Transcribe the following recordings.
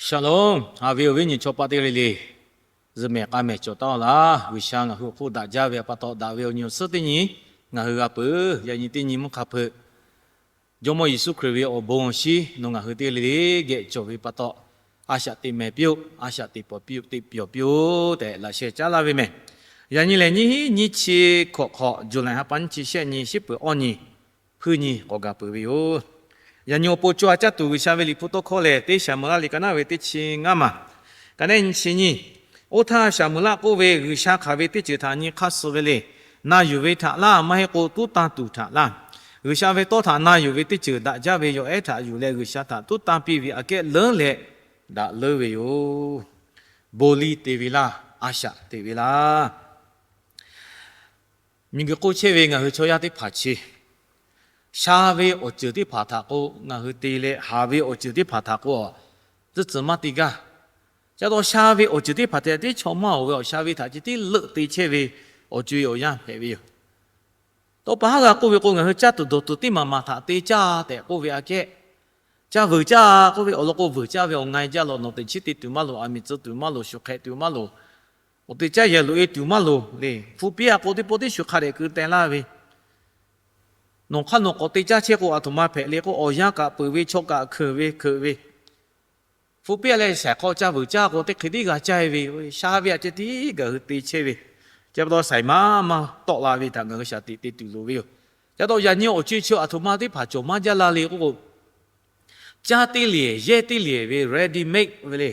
Shalom, haꞈ ve awˬ viˉ nyi chaw paˆ teˇ g'aˇ le le, zuhꞈ mehˍ k'a mehˍ cawˬ taˉ-oˬ laˇ. G'uiˬsha ngaˬ hui awˬ hk'oˆ daꞈ jaˇ ve pa taw, daꞈ ve awˬ nyi awˬ suhˉ teˇ nyi ngaˬ hui g'a peuˬ. Yaꞈ nyi teˇ nyi mvuhˇ hk'a hpeuꞈ, Jawˇmawˇ Yeˍsuˆ Hkriꞈ ve awˬ bon awˬ shinˉ nawˬ ngaˬ hui teˇ g'aˇ le le geh cawˬ ve pa taw, a shaꞈ teꞈ mehˍ piˇ-oˆ, a shaꞈ teꞈ pawˍ piˇ-oˆ, teˇ pyawˬ piˇ-oˆ tehꞈ laꞈ sheh caˉ laˇ ve mehˍ. Yaꞈ nyi lehˬ, nyiˇ hinˉ nyiˇ chi hkawꞈ hk'awꞈ, July ha pa nyiˇ chi shehˆ nyi, shiˉ peuˬ awˇ nyi, hpuiˇ nyi k'awꞈ gaˬ peuˬ ve yoˬ. Yaꞈ nyi awˬ pon co ha caˇ tuˬ G'uiˬsha ve Liꞈ hpu tawˇ hkawˇ lehˬ, teˇ Saˍmo laˇ liꞈ ka naˉ ve teˇ chi ngaˇ maˬ, ka naˉ nyi chi nyi. Oˇ htaˇ Saˍmo laˇ k'oˆ ve, G'uiˬsha hk'aˬ ve teˇ ceuˬ htaꞈ nyi hk'aˇ suh ve le. Na yuˬ ve htaꞈ laˇ, maˇ heˆ k'o tuˉ tanˇ tuˬ htaꞈ laˇ. G'uiˬsha ve tawˇ htaꞈ na yuˬ ve teˇ ceuˬ daꞈ jaˇ ve yawˬ ehˉ htaꞈ yuˬ leh G'uiˬsha htaꞈ tuˉ tanˇ piˇ ve aꞈ kehˉ leuˉ leh daꞈ leuˉ ve yoˬ. Bon liˇ te ve laˇ, a shaꞈ teꞈ ve laˇ. Miˬguiˬ hk'oˆ chehˇ ve ngaˬ hui chaw yaˇ teˇ hpaˍ chi, sha ve awˬ ceuˬ teˇ hpaˍ htaꞈ k'o ngaˬ hui te leh, haˍ ve awˬ ceuˬ teˇ hpaˍ htaꞈ k'o tcuhˉ tcuhˬ maˇ te gaˇ. Ca taw sha ve awˬ ceuˬ teˇ hpaˍ htaꞈ teˇ chaw maˇ oˬ ve awˬ sha ve htaꞈ ceh tiˉ leuˆ te chehˇ ve awˬ co-e awˬ yanˇ hpehꞈ ve yoˬ. Tawˇ pa haˉ g'a k'oˆ ve k'o, ngaˬ hui caˇ tuˬ dawˬ tuˬ teˇ maˬ maˬ htaꞈ te caˇ tehꞈ k'oˆ ve aꞈ kehˉ, caˇ vuiˬ caˇ k'oˆ ve awˬ lawn k'o, vuiˬ caˇ ve awˬ nga jaˇ law, nawˬ teꞈ chiˉ te tuˬ maˇ loˍ, aˬ miˍ tcuh tuˬ maˇ loˍ, shuˍ hk'ehꞈ tuˬ maˇ loˍ, awˬ te caˇ yehˬ loꞈ-e tuˬ maˇ loˍ le. Hpu piˇ-a k'o, teˇ pawˆ teˇ shuˍ hk'a dehꞈ keu teh laˇ ve, nawˬ hk'aˇ nawˬ k'awꞈ te caˇ chehˇ k'o, aˬ htoꞈ ma hpehꞈ le k'o, awˬ yanˇ kaꞈ peuˬ ve, chaw kaꞈ hkeuꞈ ve hkeuꞈ ve, hpu piˇ-a leh shaiˍ hk'aw caˇ vuiˬ caˇ k'o, teˇ hk'e tiˉ g'a caˇ-e ve, sha ve aꞈ ceh tiˉ gaˬ hui te chehˇ ve. Chi pa taw shaiˍ maˇ maˇ tawˆ la ve htaꞈ ngaˬ hui shaˍ tiꞈ te tuˬ loˍ ve yoˬ. Ca taw yaꞈ nyi awˬ co-e chi aˬ htoꞈ ma teˇ hpaˍ cawˬ maˇ jaˇ la le k'oˆ k'o, caˇ teˇ lehˬ, yehˇ teˇ lehˬ ve, ready made ve le.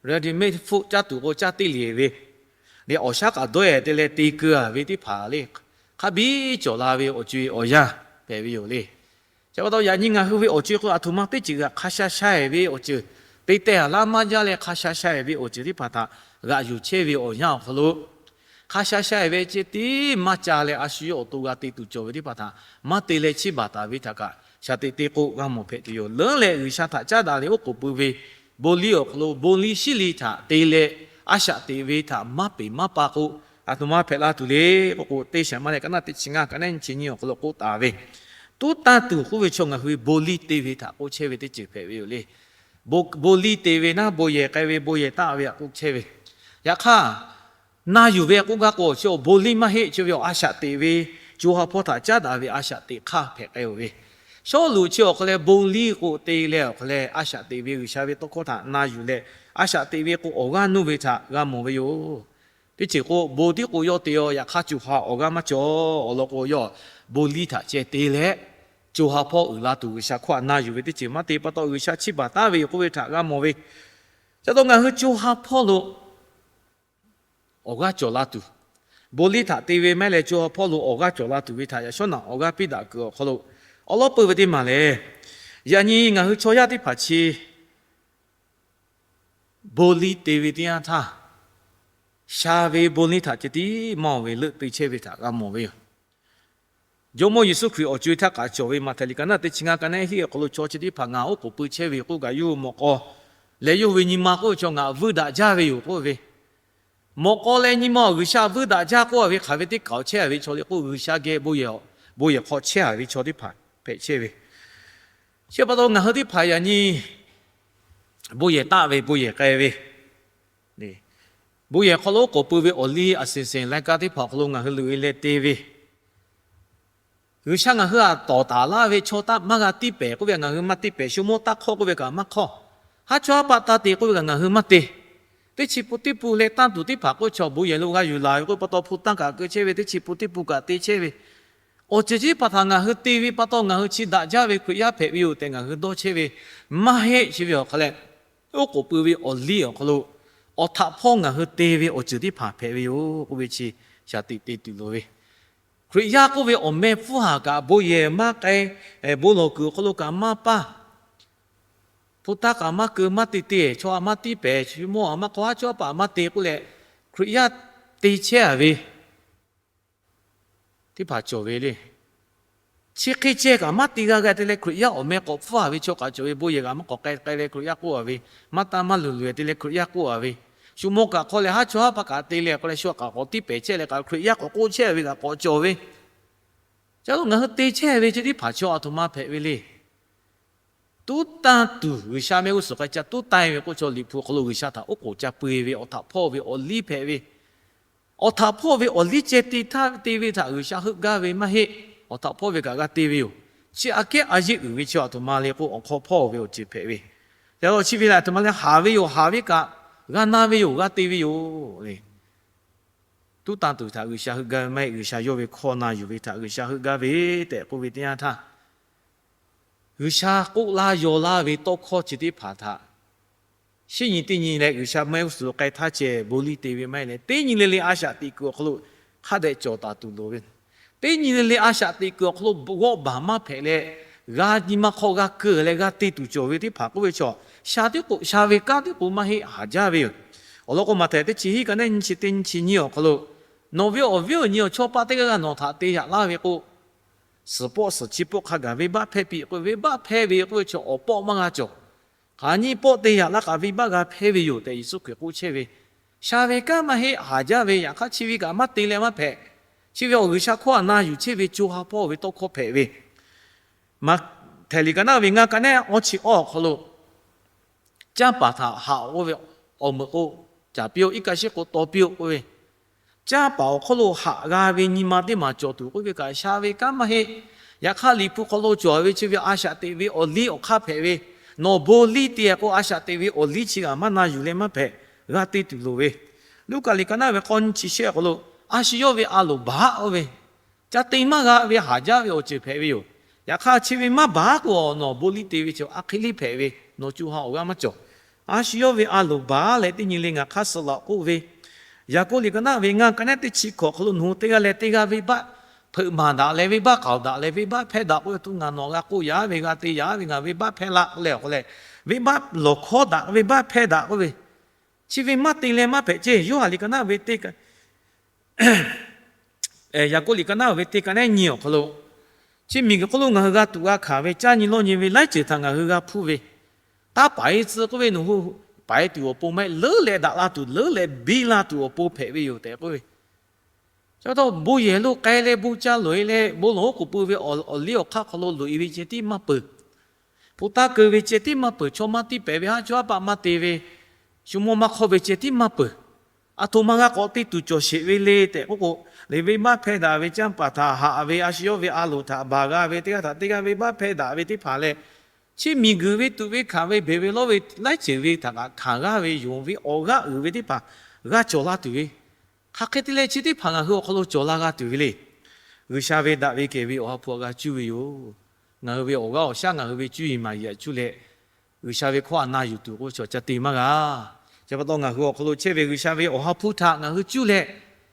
Ready made food caˇ tuˬ k'o caˇ teˇ lehˬ ve le, awˬ shaˉ kaꞈ dawˇ-e te leh te keu-a ve teˇ hpaˍ le, hk'a biˇ cawˬ la ve awˬ co-e awˬ yanˇ hpehꞈ ve yoˬ le. Chi pa taw yaꞈ nyi ngaˬ hui ve awˬ co-e k'o, aˬ htoꞈ ma teˇ ceuˬ g'aꞈ hk'a sha sha-e ve awˬ ceuˬ, te teh-a laˇ maˇ jaˇ leh hk'a sha sha-e ve awˬ ceuˬ teˇ hpaˍ htaꞈ g'aꞈ yuˬ chehˇ ve awˬ yanˇ awˬ hk'aw lo, hk'a sha sha-e ve ceh tiˉ maˇ ca leh, a shu yawˇ awˬ to g'a te tuˬ cawˬ ve teˇ hpaˍ htaꞈ maˇ te leh chiˇ baˬ taˍ ve htaꞈ kaꞈ shaˍ teꞈ te k'o g'a mawˬ hpehꞈ tuˬ yoˬ. Leuˉ leh G'uiˬsha htaꞈ caˉ daꞈ leh oˉ k'oˍ pui ve bon liˇ awˬ hk'aw lo bon liˇ shiˉ liˇ htaꞈ te leh a shaꞈ teꞈ ve htaꞈ maˇ peˍ maˇ pa k'o, aˬ htoꞈ ma hpehꞈ la tuˬ le k'oˆ k'o, teˇ Saˍmo laˇ liꞈ ka naˉ teˇ chi ngaˇ, ka naˉ nyi chi nyi awˬ hk'aw lo k'oˆ taˍ ve, tuˉ tanˇ tuˬ k'oˆ ve chaw ngaˬ hui bon liˇ te ve htaꞈ k'oˆ chehˇ ve teˇ ceuˬ hpehꞈ ve yoˬ le. Bon liˇ te ve naˉ, bon yehˬ k'ai ve, bon yehˬ taˆ ve htaꞈ k'oˆ chehˇ ve. Yaꞈ hk'aˇ, na yuˬ ve k'oˆ gaˇ k'o, chi awˬ bon liˇ maˇ heˆ, chi ve awˬ a shaꞈ teꞈ ve, co ha hpawˇ htaꞈ caˉ daꞈ ve a shaꞈ teꞈ hk'aˇ hpehꞈ k'ai ve. Sawˉluꞈ chi awˬ hk'aw leh bon liˇ k'o te leh awˬ hk'aw leh a shaꞈ teꞈ ve G'uiˬsha ve tawˇ hkawˇ htaꞈ na yuˬ leh a shaꞈ teꞈ ve k'o awˬ g'aˇ nuˇ ve htaꞈ g'a mawˬ ve yoˬ. Teˇ ceuˬ k'o, bon tiˉ k'o yawˇ te-o, yaꞈ hk'aˇ co ha awˬ g'aˇ maˇ cawˬ. Awˬ lawn k'o, yawˇ bon liˇ htaꞈ ceh te leh co ha hpawˇ uiˍ la tuˬ G'uiˬsha hkawˇ htaꞈ na yuˬ ve teˇ ceuˬ maˇ te pa taw, G'uiˬsha chiˇ baˬ taˉ ve yoˬ k'oˆ ve htaꞈ g'a mawˬ ve. Ca taw ngaˬ hui co ha hpawˇ lo awˬ g'aˇ cawˬ la tuˬ, bon liˇ htaꞈ te ve maˇ heˆ leh co ha hpawˇ lo awˬ g'aˇ cawˬ la tuˬ ve htaꞈ yaꞈ shawˉ naꞈ awˬ g'aˇ piˇ daꞈ kuiˬ awˬ hk'aw lo, awˬ lawn peuˬ ve teˇ maˬ lehˬ, yaꞈ nyi ngaˬ hui chaw yaˇ teˇ hpaˍ chi bon liˇ te ve teˇ yanˇ htaˇ, sha ve bon liˇ htaꞈ ceh tiˉ maˇ oˬ ve leuˆ te chehˇ ve htaꞈ g'a mawˬ ve yoˬ. Jawˇmawˇ Yeˍsuˆ Hkriꞈ awˬ co-e htaˇ kaꞈ cawˬ ve Maꞈhtehˍ liꞈ ka naˉ teˇ chi ngaˇ, ka naˉ hiˆ awˬ hk'aw lo, chaw chi teˇ hpaˍ ngaˬ oˉ k'oˍ pui chehˇ ve k'oˆ kaꞈ, yawˇ hui mawꞈ k'aw leh yawˇ hui ve nyi ma k'oˆ ve chaw ngaˬ vuiˇ daꞈ jaˇ ve yoˬ k'oˆ ve. Mawꞈ k'aw leh nyi ma G'uiˬsha vuiˇ daꞈ jaˇ k'oˆ-a ve hk'aˬ ve teˇ kaꞈ awˬ chehˇ-a ve chaw le k'o, G'uiˬsha geh bon yehˬ hk'aw chehˇ-a ve chaw teˇ hpaˍ hpehꞈ chehˇ ve. Chi pa taw ngaˬ hui teˇ hpaˍ yaꞈ nyi bon yehˬ taˆ ve, bon yehˬ k'ai ve, bon yehˬ hk'aw lo oˉ k'oˍ pui ve awˬ liˇ aˬ senˍ senˍ lai ka teˇ hpaˍ awˬ hk'aw lo ngaˬ hui loꞈ-e leh te ve, G'uiˬsha ngaˬ hui htaꞈ tawˍ taˍ laˇ ve, chaw taˇ maˇ g'a tiˇ pehˍ k'oˆ ve ngaˬ hui maˇ tiˇ pehˍ, shu mawˇ taˇ hk'awˇ k'oˆ ve kaꞈ maˇ hk'awˇ, haˉ chawˇ haˉ paˆ taˇ te k'oˆ ve kaꞈ ngaˬ hui maˇ te. Teˇ chi pun teˇ pun leh tanˇ tuˬ teˇ hpaˍ k'oˆ ve chaw bon yehˬ lo g'a yuˬ laˬ ve k'oˆ ve pa taw, hpu tanˇ kaꞈ keu chehˇ ve, teˇ chi pun teˇ pun kaꞈ te chehˇ ve, awˬ ceuˬ chi teˇ hpaˍ htaꞈ ngaˬ hui te ve pa taw ngaˬ hui chi daꞈ jaˇ ve Hkriꞈ yaˇ hpehꞈ ve yoˬ tehꞈ ngaˬ hui dawˇ chehˇ ve maˇ heˆ. Chi ve awˬ hk'aw leh, oˉ k'oˍ pui ve awˬ liˇ awˬ hk'aw lo awˬ htaꞈ hpawˇ ngaˬ hui te ve awˬ ceuˬ teˇ hpaˍ hpehꞈ ve yoˬ k'oˆ ve chi shaˍ tiꞈ te tuˬ loˍ ve. Hkriꞈ yaˇ k'oˆ ve awˬ meh hpfuhˇ haˍ kaꞈ bon yehˬ maˇ k'ai, bon lawˬ kuiˬ awˬ hk'aw lo kaꞈ maˇ paˇ, hpu tanˇ kaꞈ maˇ keu maˇ te te, chaw a maˇ tiˇ pehˍ, shu mawˇ a maˇ hk'awˇ, haˉ chawˇ haˉ paˆ maˇ te k'oˆ leh, Hkriꞈ yaˇ te chehˇ-a ve teˇ hpaˍ cawˬ ve le. Chi hk'e ceh kaꞈ maˇ te g'a g'a te leh Hkriꞈ yaˇ awˬ meh k'awꞈ hpfuhˇ-a ve chaw kaꞈ cawˬ ve, bon yehˬ kaꞈ maˇ k'awꞈ k'ai k'ai leh Hkriꞈ yaˇ k'oˆ-a ve, maˇ taˇ maˇ luˬ luˬ-e te leh Hkriꞈ yaˇ k'oˆ-a ve, shu mawˇ kaꞈ hk'awˇ leh haˉ chawˇ haˉ paˆ kaꞈ te leh k'o leh shu kaꞈ k'awꞈ tiˇ pehˍ chehˇ leh kaꞈ Hkriꞈ yaˇ k'awꞈ k'oˆ chehˇ ve kaꞈ k'awꞈ cawˬ ve. Ca lo ngaˬ hui te chehˇ ve chi teˇ hpaˍ chaw aˬ htoꞈ ma hpehꞈ ve le. tuˉ tanˇ tuˬ G'uiˬsha mehˆ g'uˇ suhˍ k'ai ca tuˉ tanˇ ve k'oˆ chaw, Liꞈ hpu awˬ hk'aw lo G'uiˬsha htaꞈ oˉ k'oˍ ca peu-e ve awˬ htaꞈ hpawˇ ve awˬ liˇ hpehꞈ ve, awˬ htaꞈ hpawˇ ve awˬ liˇ ceh te htaˇ te ve htaꞈ G'uiˬsha heuˆ gaˇ ve maˇ heˆ. Awˬ htaꞈ hpawˇ ve kaꞈ g'a te ve yoˬ. Chi aꞈ kehˉ a yeˆ uiˍ ve chi aˬ htoꞈ ma le k'o, awˬ hk'aw hpawˇ ve awˬ ceuˬ hpehꞈ ve. Yaꞈ hk'aˇ chi ve lehˬ aˬ htoꞈ ma le, haˍ ve yoˬ, haˍ ve kaꞈ g'a na ve yoˬ, g'a te ve yoˬ. Tuˉ tanˇ tuˬ htaꞈ G'uiˬsha heuˆ gaˇ ve maˇ heˆ. G'uiˬsha yawˇ ve hkawˇ na yuˬ ve htaꞈ G'uiˬsha heuˆ gaˇ ve tehꞈ k'oˆ ve teˇ yanˇ htaˇ, G'uiˬsha k'oˆ laˇ yaw laˇ ve tawˇ hkawˇ chi teˇ hpaˍ htaꞈ shinˉ nyi teˇ nyi leh G'uiˬsha mehˆ g'uˇ suhˍ lo k'ai htaˇ ceh bon liˇ te ve maˇ heˆ leh, teˇ nyi le le a shaꞈ teꞈ kuiˬ awˬ hk'aw lo hk'a dehꞈ cawˬ taˍ tuˬ loˍ ve, teˇ nyi le le a shaꞈ teꞈ kuiˬ awˬ hk'aw lo g'awˆ baˬ maˇ hpehꞈ leh, g'a nyi ma hk'aw g'a keu leh g'a te tuˬ cawˬ ve teˇ hpaˍ k'oˆ ve chaw, sha tiˉ k'o, sha ve kanˉ tiˉ k'o maˇ heˆ, haˍ jaˇ ve yoˬ. Awˬ lawn k'o, Maꞈhtehˍ teˇ chi hiˉ ka neˉ nyiˇ chi teˇ nyiˇ chi nyiˇ awˬ hk'aw lo, Nawˬ ve awˬ viˉ awˬ nyi awˬ chawˇ paˆ teˇ g'aˇ g'aˇ nawˬ htaꞈ te yaꞈ laˇ ve k'o, suhˍ pawˆ suhˍ chi pawˆ hk'a gaˬ venˇbaˆ hpehˇ piˇ k'oˆ ve, venˇbaˆ hpehˇ ve k'oˆ ve chaw awˬ pawˆ maˇ g'a cawˬ. Hk'aˬ nyiˇ pawˆ te yaꞈ laˇ kaꞈ venˇbaˆ g'a hpehˇ ve yoˬ tehꞈ Yeˍsuˆ Hkriꞈ k'oˆ chehˇ ve, sha ve kanˉ maˇ heˆ, haˍ jaˇ ve, yaꞈ hk'aˇ chi ve kaꞈ maˇ te leh maˇ hpehꞈ. Chi ve awˬ G'uiˬsha hkawˇ a na yuˬ chehˇ ve co ha hpawˇ ve tawˇ hkawˇ hpehꞈ ve, Maꞈhtehˍ liꞈ ka naˉ ve ngaˇ ka neˉ awˇ chi awˇ awˬ hk'aw lo, canˇ paˍ htaꞈ haꞈ k'oˆ ve awˬ meuꞈ k'o, caˍ piˇ-oˆ, iˉ kaˆ shiˉ k'o taw piˇ-oˆ k'oˆ ve, canˇ paˍ awˬ hk'oˆ lo haꞈ g'a ve nyi ma teˇ maˬ cawˬ tuˬ k'oˆ ve kaꞈ, sha ve kanˉ maˇ heˆ. Yaꞈ hk'aˇ Liꞈ hpu hk'aw lo cawˬ ve chi ve a shaꞈ teꞈ ve awˬ liˇ awˬ hk'aˇ hpehꞈ ve, nawˬ bon liˇ te k'o, a shaꞈ teꞈ ve awˬ liˇ chi g'aꞈ maˇ na yuˬ leh maˇ hpehꞈ, g'a te tuˬ loˍ ve. Luˉkaꞈ liꞈ ka naˉ ve k'awˇ nyiˇ chi shehˆ awˬ hk'aw lo, a shu yawˇ ve a loˍ baˬ k'oˆ ve, ca te maˇ g'a ve haˍ jaˇ ve awˬ ceuˬ hpehꞈ ve yoˬ. Yaꞈ hk'aˇ chi ve maˇ baˬ k'o, nawˬ bon liˇ te ve chi a hk'e liˇ hpehꞈ ve, nawˬ co ha awˬ g'aˇ maˇ cawˬ. A shu yawˇ ve a loˍ baˬ leh teˇ nyi le ngaˬ hk'aˇ suh laꞈ k'oˆ ve, Yaˍkoˆ liꞈ ka naˉ ve ngaˇ ka neˉ teˇ chi hkawꞈ hk'aw lo nawˬ hui teˇ g'aˇ leh teˇ g'aˇ venˇbaˆ hpeuꞈ maˍ daꞈ leh venˇbaˆ k'aoˍ daꞈ leh venˇbaˆ hpehˇ daꞈ k'oˆ ve, tuˬ ngaˬ nawˬ g'a k'oˆ yaꞈ ve g'a te yaꞈ ve ngaˬ venˇbaˆ hpehˇ laˇ k'oˆ leh awˬ hk'aw leh, venˇbaˆ lawˬ hkawˉ daꞈ, venˇbaˆ hpehˇ daꞈ k'oˆ ve, chi ve maˇ te leh maˇ hpehꞈ ceˇ. Yoˇhanˬ liꞈ ka naˉ ve teˇ Yaˍkoˆ liꞈ ka naˉ ve teˇ ka neˉ nyi awˬ hk'aw lo, chi miˬguiˬ hk'oˆ lo ngaˬ hui g'a tuꞈ g'a hkanˍ ve caˇ nyi lawˇ nyi ve laiˉ ceuˬ htaꞈ ngaˬ hui g'a hpuˇ ve, taˇ paiˍ tcuh k'oˆ ve nawˬ hui paiˍ tuˬ awˬ pon maˇ heˆ, leuˉ leh daꞈ la tuˬ, leuˉ leh biˇ la tuˬ awˬ pon hpehꞈ ve yoˬ tehꞈ k'oˆ ve. Chi pa taw bon yehˬ lo k'ai leh bon ca loꞈ-e leh bon lawˬ oˉ k'oˍ pui ve awˬ liˇ awˬ hk'aˇ hk'aw lo loꞈ-e ve ceh tiˉ maˇ peuˬ. Hpu taˇ keu ve ceh tiˉ maˇ peuˬ. Chaw maˇ tiˇ pehˍ ve haˉ chaw haˉ paˆ maˇ te ve, shu mawˇ maˇ hk'awˇ ve ceh tiˉ maˇ peuˬ. Aˬ htoꞈ ma g'a k'awꞈ te tuˬ cawˬ sheˍ ve le tehꞈ k'oˆ k'o, le venˇbaˆ hpehˇ daꞈ ve canˇ paˍ htaꞈ haꞈ ve, a shu yawˇ ve a loˍ htaꞈ baˬ g'a ve, teˇ g'aˇ htaꞈ teˇ g'aˇ venˇbaˆ hpehˇ daꞈ ve teˇ hpaˍ leh, chi miˬguiˬ ve tuꞈ ve hkanˍ ve beˬ ve lawˇ ve laiˉ ceuˬ ve htaꞈ kaꞈ hkanˍ g'aˇ ve yonˍ ve awˬ g'aˇ uiˍ ve teˇ hpaˍ g'a cawˬ la tuˬ ve, hk'aˬ hk'e te leh chi teˇ hpaˍ ngaˬ hui awˬ hk'aw lo cawˬ la g'a tuˬ ve le. G'uiˬsha ve daꞈ ve kehˬ ve awˬ ha hpu g'a cuˇ ve yoˬ. Ngaˬ hui ve awˬ g'aˇ awˬ shaˉ ngaˬ hui ve cuˇ yiˍ maˍ yiˍ htaꞈ cuˇ leh, G'uiˬsha ve hkawˇ htaꞈ na yuˬ tuˬ k'o, chaw ca te maˇ g'a. Chi pa taw ngaˬ hui awˬ hk'aw lo chehˇ ve G'uiˬsha ve awˬ ha hpu htaꞈ ngaˬ hui cuˇ leh,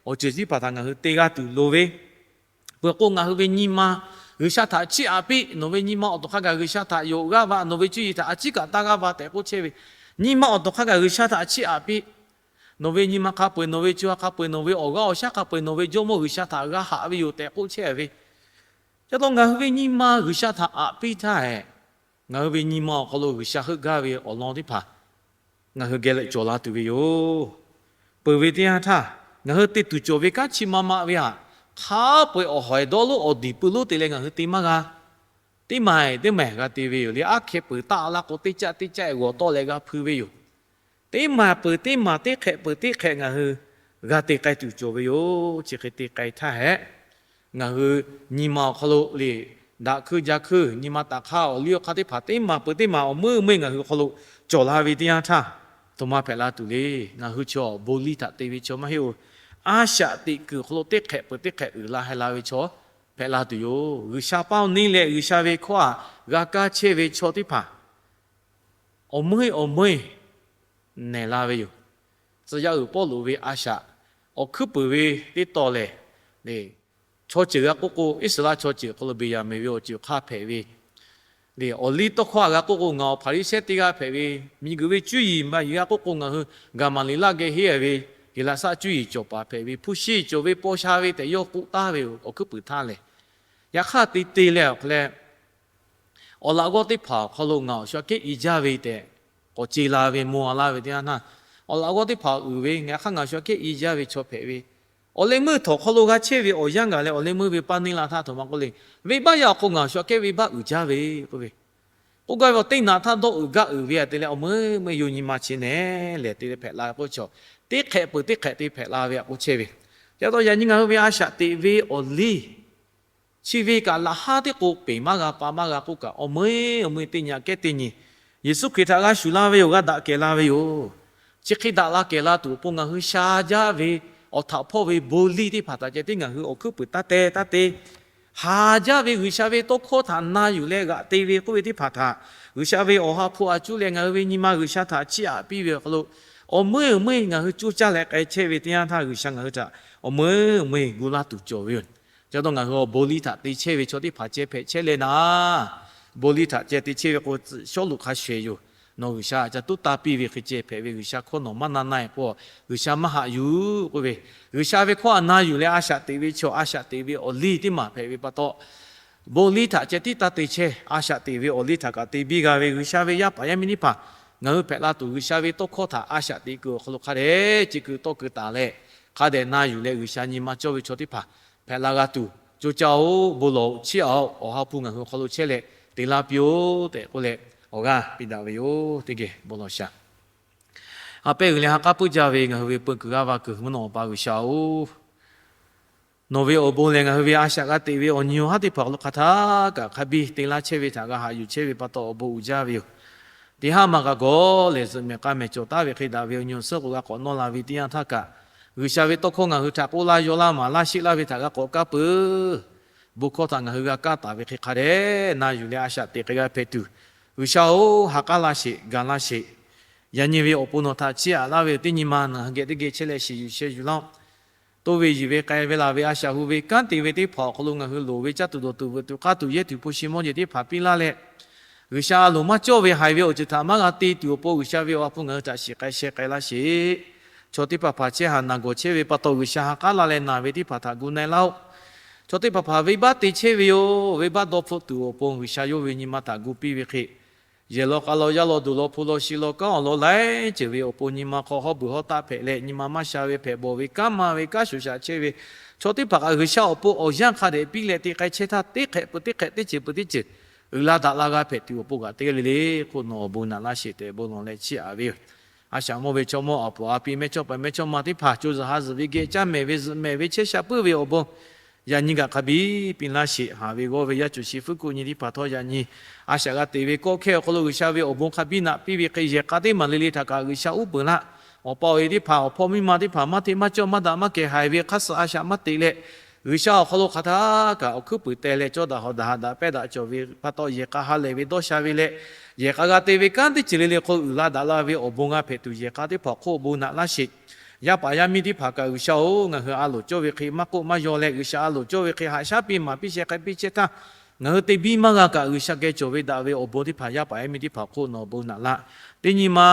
awˬ ceuˬ chi teˇ hpaˍ htaꞈ ngaˬ hui te g'a tuˬ loˍ ve, peuˬ k'o ngaˬ hui ve nyi ma G'uiˬsha htaꞈ chiˇ aꞈ piˇ. Nawˬ ve nyi ma awˬ tawˬ hk'a gaˬ G'uiˬsha htaꞈ yonˍ g'aˇ va, nawˬ ve cuˇ yiˍ htaꞈ a ciˉ kaꞈ taˇ g'aˇ va tehꞈ k'oˆ chehˇ ve, nyi ma awˬ tawˬ hk'a gaˬ G'uiˬsha htaꞈ chiˇ aꞈ piˇ. Nawˬ ve nyi ma hk'a peu-eˬ, nawˬ ve co ha hk'a peu-eˬ, nawˬ ve awˬ g'aˇ awˬ shaˉ hk'a peu-eˬ, nawˬ ve jawˇmawˇ G'uiˬsha htaꞈ g'a haꞈ ve yoˬ tehꞈ k'oˆ chehˇ ve. Chi pa taw ngaˬ hui ve nyi ma G'uiˬsha htaꞈ aꞈ piˇ htaˇ, ngaˬ hui ve nyi ma awˬ hk'aw lo G'uiˬsha heuˆ gaˇ ve awˬ lawn teˇ hpaˍ ngaˬ hui geh leh cawˬ la tuˬ ve yoˬ. Peuˬ ve teˇ yanˇ htaˇ, ngaˬ hui te tuˬ cawˬ ve kanˉ chi ma ma ve htaꞈ hk'a peu-eˬ awˬ hawˍ dawˇ lonˉ awˬ diˬ pui lonˉ te leh ngaˬ hui te maˇ g'a. Teˇ maˬ teˇ maˬ g'a te ve yoˬ le. Aˉ hkeh peuˬ taˆ laˇ k'o, teˇ caˆ teˇ caˆ g'awˬ tawˆ leh g'a hpui ve yoˬ. Teˇ maˬ peuˬ teˇ maˬ, teˇ hk'ehꞈ peuˬ teˇ hk'ehꞈ ngaˬ hui g'a te k'ai tuˬ cawˬ ve yoˬ. Chi hk'e te k'ai htaˇ hehꞈ, ngaˬ hui nyi ma awˬ hk'aw lo le, daꞈ hkuiˇ ja hkuiˇ, nyi ma taˍ hk'aˇ awˬ liˇ awˬ hk'aˇ teˇ hpaˍ teˇ maˬ peuˬ teˇ maˬ awˬ meuˇ meuˇ ngaˬ hui awˬ hk'aw lo cawˬ la ve teˇ yanˇ htaˇ, aˬ htoꞈ ma hpehꞈ la tuˬ le. Ngaˬ hui chaw bon liˇ htaꞈ te ve chaw maˇ heˆ-oˬ. A shaꞈ teꞈ kuiˬ awˬ hk'aw lo teˇ hk'ehꞈ peuˬ teˇ hk'ehꞈ uiˍ la heh la ve chaw hpehꞈ la tuˬ yoˬ. G'uiˬsha paˇ neˇ leh G'uiˬsha ve hkawˇ htaꞈ g'a kaˇ chehˇ ve chaw teˇ hpaˍ awˬ meuˇ awˬ meuˇ nehˬ la ve yoˬ. Tcuh yaˇ uiˍ Pawˇluꞈ ve a shaꞈ awˬ hkuiˉ puiˍ ve teˇ taw lehˬ, chaw ceuˬ g'a k'oˆ k'o, Iˉsaˍreˍlaˆ chaw ceuˬ hk'aw lo Beˍyaˍmenˍ ve awˬ ceuˬ hk'a hpehꞈ ve le. Awˬ liˇ tawˇ hkawˇ g'a k'oˆ k'o, ngaˬ awˬ Hpaˍriˍsehˇ teˇ g'aˇ hpehꞈ ve, miˬguiˬ ve cuˇ yiˍ maˇ yiˍ g'a k'oˆ k'o, ngaˬ hui Gaˍmaˍliˍlaˆ geh henˇ ve Heˍlaˍsaˆ cuˇ yiˍ cawˬ paˍ hpehꞈ ve, hpu shi cawˬ ve paw sha ve tehꞈ yawˇ k'oˆ taˍ ve awˬ hkuiˉ puiˍ htaˇ lehˬ, yaꞈ hk'aˇ te te leh awˬ hk'aw leh awˬ laꞈ g'awˇ teˇ hpaˍ awˬ hk'aw lo ngaˬ awˬ shu aꞈ kehˉ i jaˇ ve tehꞈ k'awꞈ ce la ve maw a laˇ ve teˇ yanˇ htaˇ, awˬ laꞈ g'awˇ teˇ hpaˍ uiˍ ve, yaꞈ hk'aˇ ngaˬ awˬ shu aꞈ kehˉ i jaˇ ve chaw hpehꞈ ve, awˬ leh meuˇ htawnˍ hk'aw lo g'a chehˇ ve awˬ yanˇ gaˬ leh awˬ leh meuˇ ve paˇ neˇ la htaˇ, htawnˍ ma k'oˆ le, venˇbaˆ yaˇ awˬ hk'aw ngaˬ awˬ shu aꞈ kehˉ venˇbaˆ uiˍ jaˇ ve k'oˆ ve, K'oˆ gaˇ ve awˬ teˇ naꞈ htaˇ dawˇ uiˍ gaˇ uiˍ ve htaꞈ te leh awˬ meuˇ meuˇ yawˇ nyi ma chi nehˬ lehˬ te leh hpehꞈ la k'oˆ chaw, teˇ hk'ehꞈ peuˬ teˇ hk'ehꞈ te hpehꞈ la ve htaꞈ k'oˆ chehˇ ve. Chi pa taw yaꞈ nyi ngaˬ hui ve a shaꞈ teꞈ ve awˬ liˇ chi ve kaꞈ laꞈ haˉ teˇ k'o peˬ maˇ g'a pa maˇ g'a k'oˆ kaꞈ, awˬ meuˇ awˬ meuˇ teˇ nyi kehˉ teˇ nyi Yeˍsuˆ Hkriꞈ htaꞈ g'a shuˍ la ve yoˬ, g'a daꞈ kehˬ la ve yoˬ. Chi hk'e daꞈ la kehˬ la tuˬ awˬ pon ngaˬ hui sha jaˇ ve awˬ htaꞈ hpawˇ ve bon liˇ teˇ hpaˍ htaꞈ ceh tiˉ ngaˬ hui awˬ hkuiˉ puiˍ taˇ te taˇ te, haˍ jaˇ ve G'uiˬsha ve tawˇ hkawˇ htaꞈ na yuˬ leh g'aꞈ te ve k'oˆ ve teˇ hpaˍ htaꞈ G'uiˬsha ve awˬ ha hpu a cuˇ leh ngaˬ hui ve nyi ma G'uiˬsha htaꞈ chiˇ aꞈ piˇ ve awˬ hk'aw lo, awˬ meuˇ awˬ meuˇ ngaˬ hui coˇ caˇ leh k'ai chehˇ ve teˇ yanˇ htaˇ G'uiˬsha ngaˬ hui htaꞈ awˬ meuˇ awˬ meuˇ gu laˇ tuˬ cawˬ ve yoˬ. Chi pa taw ngaˬ hui awˬ bon liˇ htaꞈ te chehˇ ve chaw teˇ hpaˍ ceh hpehꞈ chehˇ leh naˍ, bon liˇ htaꞈ ceh te chehˇ ve k'o, Sawˉluꞈ hk'a shuˍ eˬ yoˬ. Nawˬ G'uiˬsha ca tuˉ taˇ piˇ ve hk'e ceh hpehꞈ ve G'uiˬsha hkawˇ nawˬ maˇ na na-e k'o, G'uiˬsha maˇ haꞈ yuˬ k'oˆ ve, G'uiˬsha ve hkawˇ htaꞈ na yuˬ leh a shaꞈ teꞈ ve chaw a shaꞈ teꞈ ve awˬ liˇ teˇ maˬ hpehꞈ ve pa taw, bon liˇ htaꞈ ceh tiˉ taˇ te chehˇ, a shaꞈ teꞈ ve awˬ liˇ htaꞈ kaꞈ te biˇ g'a ve G'uiˬsha ve yaˇ paˍ yaˇ miˇ teˇ hpaˍ ngaˬ hui hpehꞈ la tuˬ G'uiˬsha ve tawˇ hkawˇ htaꞈ a shaꞈ teꞈ kuiˬ awˬ hk'aw lo hk'a dehꞈ ce kuiˬ tawˇ kuiˬ taˍ leh, hk'a dehꞈ na yuˬ leh G'uiˬsha nyi ma cawˇ ve chaw teˇ hpaˍ hpehꞈ la g'a tuˬ, co caˇ-oˆ, bon lawˬ-oˆ, chiˇ aꞈ-oˆ, awˬ ha hpu ngaˬ hui awˬ hk'aw lo chehˇ leh te laˇ piˇ-oˆ tehꞈ k'oˆ leh, awˬ g'aˇ piˇ daꞈ ve yoˬ. Teˇ geh bon lawˬ shaˍ. Ha pehˇ uiˍ leh ha k'aˉ puiˉ jaˇ ve ngaˬ hui ve peu kuiˬ g'aˇ va kuiˬ mvuhˇ naw awˬ pa G'uiˬsha-oˬ, nawˬ ve awˬ bon lehˬ ngaˬ hui ve a shaꞈ g'a teꞈ ve awˬ nyi awˬ haˉ teˇ hpaˍ awˬ hk'aw lo hk'a htaˇ kaꞈ hk'a biˇ te laˇ chehˇ ve htaꞈ g'a haꞈ yuˬ chehˇ ve pa taw awˬ bon uiˍ jaˇ ve yoˬ. Teˇ haˉ maˬ kaꞈ gawˬ lehˬ zuhꞈ mehˍ k'a mehˍ cawˬ taˉ ve hk'e daꞈ ve awˬ nyi awˬ suhˉ k'o g'a k'awꞈ nawˇ la ve teˇ yanˇ htaˇ kaꞈ, G'uiˬsha ve tawˇ hkawˇ ngaˬ hui htaꞈ k'oˆ laˇ yaw laˇ maˍ laˇ sheˆ laˇ ve htaꞈ g'a k'awꞈ kaˇ peuˬ. Bon hkawˇ htaꞈ ngaˬ hui g'a kaˇ taˍ ve hk'e hk'a dehꞈ na yuˬ leh a shaꞈ teꞈ hk'e g'a hpehꞈ tuˬ, G'uiˬsha-oˬ, ha k'aˉ laˇ sheˍ, ga laˇ sheˍ. Yaꞈ nyi ve awˬ pon nawˬ htaꞈ chiˇ aꞈ laˇ ve teˇ nyi ma ngaˬ hui geh teˇ geh chehˇ leh shiˍ yuˬ sheh yuˬ laˇ-oˆ. Toˇ ve yiˬ ve k'ai ve laˬ ve a shaꞈ hu ve kanˉ te ve teˇ hpaˍ awˬ hk'aw lo ngaˬ hui loˍ ve caˇ tuˬ dawˬ tuˬ veuꞈ tuˬ k'aˇ tuˬ yehˇ tuˬ hpu shi mawˇ jeˬ teˇ hpaˍ piˇ laˇ leh, G'uiˬsha a loˍ maˇ cawˇ ve haiˬ ve awˬ ceuˬ htaꞈ maˇ g'a te tuˬ awˬ pon G'uiˬsha ve awˬ ha hpu ngaˬ hui htaꞈ shiˍ k'ai sheh k'ai laˇ sheˍ. Chaw teˇ hpaˍ hpaˍ chehˇ haˍ naˬ gawˬ chehˇ ve pa taw G'uiˬsha ha k'aˉ laˇ leh naˬ ve teˇ hpaˍ htaꞈ gu na-e laˇ-oˆ. Chaw teˇ hpaˍ hpaˍ venˇbaˆ te chehˇ ve yoˬ. Venˇbaˆ dawˇ hpfuhˆ tuˬ awˬ pon G'uiˬsha yawˇ ve nyi ma htaꞈ gu piˇ ve hk'e, yehˬ law k'a law yaˇ law duˬ law hpu law shi law kanˉ awˬ lawn laiˉ ceuˬ ve awˬ pon nyi ma hk'aw hawˉ beuˬ hawˉ taˆ hpehꞈ leh nyi ma maˇ sha ve hpehꞈ bawˬ ve kanˉ ma ve kanˉ shoˍ shaꞈ chehˇ ve chaw teˇ hpaˍ kaꞈ G'uiˬsha awˬ pon awˬ yanˇ hk'a dehꞈ piˇ leh te k'ai chehˇ htaˇ teˇ hk'ehꞈ peuˬ teˇ hk'ehꞈ teˇ ceuˬ peuˬ teˇ ceuˬ uiˍ la daꞈ la g'a hpehꞈ tuˬ awˬ pon kaꞈ teˇ g'aˇ le le hk'oˆ nawˬ awˬ bon naꞈ laˇ sheˍ tehꞈ bon lawˬ leh chiˇ aꞈ ve yoˬ. A shaꞈ mawˇ ve chaw mawˇ awˬ puˍ a pi mehˇchawˇ paˍ mehˇchawˇma teˇ hpaˍ co zuhꞈ ha zuhꞈ ve geh caˇ mehˍ ve zuhꞈ mehˍ ve chehˇ sha puiˉ ve awˬ bon yaꞈ nyi kaꞈ hk'a biˇ piˇ laˇ sheˍ. Haˍ ve g'awˇ ve yaˇ cuˬ shi fuiˉ kuˆ nyi teˇ hpaˍ htawˇ yaꞈ nyi a shaꞈ g'a teꞈ ve kawˆ hkehˇ awˬ hk'aw lo G'uiˬsha ve awˬ bon hk'a biˇ naꞈ piˇ ve hk'e yehˬ k'a teˇ maˬ le le htaꞈ kaꞈ G'uiˬsha uˉ peunˍ laˇ. Awˬ pa awˬ e teˇ hpaˍ awˬ hpawˇ miˇ ma teˇ hpaˍ maˇ hteˇ maˇ cawˇ maˇ daꞈ maˇ kehˬ haiˬ ve hk'aˇ suh a shaꞈ maˇ teꞈ leh, G'uiˬsha awˬ hk'aw lo hk'aˬ htaˇ kaꞈ awˬ hkuiˉ puiˍ teh leh cawˇ daꞈ hawˍ daꞈ haꞈ daꞈ pehˇ daꞈ cawˬ ve pa taw yehˬ k'a ha lehˬ ve dawˇ sha ve leh, yehˬ k'a g'a te ve kanˉ teˇ ceuˬ le le hk'aw uiˍ la daꞈ la ve awˬ bon g'a hpehꞈ tuˬ yehˬ k'a teˇ hpaˍ awˬ hk'oˆ awˬ bon naꞈ laˇ sheˍ. Yaˇ paˍ yaˇ miˇ teˇ hpaˍ kaꞈ G'uiˬsha-oˬ, ngaˬ hui a loˍ cawˇ ve hk'e maˇ k'oˆ maˇ yaw leh G'uiˬsha a loˍ cawˇ ve hk'e haꞈ shaˉ piˇ maˍ piˇ sheh k'ai piˇ chehˇ htaˇ, ngaˬ hui te biˇ maˇ g'a kaꞈ G'uiˬsha geh cawˬ ve daꞈ ve awˬ bon teˇ hpaˍ yaˇ paˍ yaˇ miˇ teˇ hpaˍ awˬ hk'oˆ nawˬ awˬ bon naꞈ laˇ. Teˇ nyi ma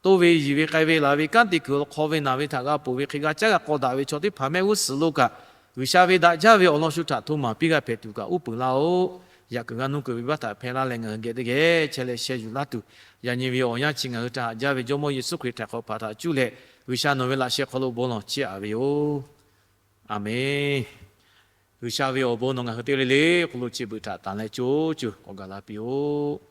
toˇ ve yiˬ ve k'ai ve laˬ ve kanˉ te kuiˬ awˬ hk'aw ve naˬ ve htaꞈ g'a ponˬ ve hk'e g'a caˉ g'a k'aw daꞈ ve chaw teˇ hpaˍ mehˆ g'uˇ suhˍ lo kaꞈ, G'uiˬsha ve daꞈ jaˇ ve awˬ lawn shu htaꞈ hto maˍ piˇ g'a hpehꞈ tuˬ kaꞈ uˉ peunˍ laˇ-oˆ. Yaꞈ kuiˬ g'a nuˇ kuiˬ venˇbaˆ htaꞈ hpehˇ laˇ leh ngaˬ hui geh teˇ geh chehˇ leh sheh yuˬ laˇ tuˬ, yaꞈ nyi ve awˬ yanˇ chi ngaˬ hui htaꞈ haꞈ jaˇ ve Jawˇmawˇ Yeˍsuˆ Hkriꞈ htaꞈ hk'awꞈ hpaˍ htaꞈ cuˇ leh G'uiˬsha nawˬ ve laꞈ sheh hk'aw lo bon lawˬ chiˇ aꞈ ve yoˬ. Aˬmenˍ. G'uiˬsha ve awˬ bon nawˬ ngaˬ hui teˇ g'aˇ le le hk'aw lo chi beuꞈ htaꞈ tanˍ leh co cuˬ k'awꞈ gaˬ la piˇ-oˆ.